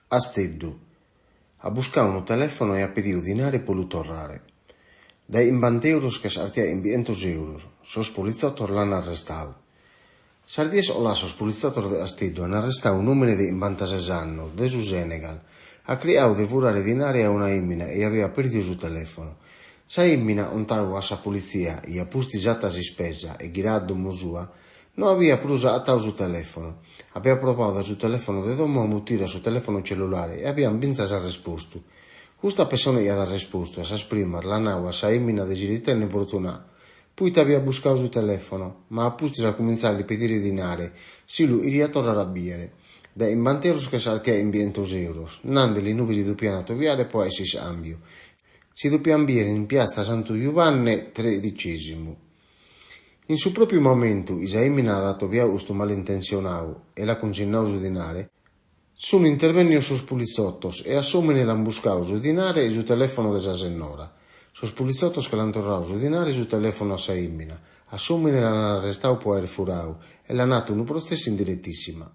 Hasteddu. At buscadu unu telèfono e at pedidu dinare pro lu torrare. Dae chimbanta euros ch'est artiadu a chimbichentos euros. Sos politzotos l'ant arrestadu. Sas dies coladas sos politzotos de Hasteddu ant arrestadu un'òmine de chimbantases annos, de su Senegal, at chircadu de furare dinare a una fèmina e abiat pèrdidu su telèfono. Sa fèmina at contadu a sa politzia chi a pustis fata s'ispesa e ghirada a domo sua, No abiat prus agatadu su telèfono. Abiat provadu dae su telèfono de domo a mutire a su telèfono cellulare e abiant fintzas arrespostu. Custa pessone chi at arrespostu a sas primas l'at nadu a sa fèmina de si ritènnere fortunada, poite abiat buscadu su telèfono, ma a pustis at cumintzadu a li pedire dinare, si lu cheriat torrare a bìere. Dae chimbanta euros ch'est artiadu a chimbichentos euros, nande-li inube si depiant atobiare pro fàghere s'iscàmbiu. Si depiant bìere in piatza Santu Jubanne tredicesimu. In su pròpiu mamentu chi sa fèmina at atobiadu custu malintentzionadu e l'at cunsinnadu su dinare, sunt intervènnidos sos pulitzotos e a s'òmine l'ant buscadu su dinare e su telèfono de sa sennora. Sos pulitzotos che l'ant torradu su dinare e su telèfono a sa fèmina. A s'òmine l'ant arrestadu pro àere furadu e l'ant atu unu protzessu in diretissima.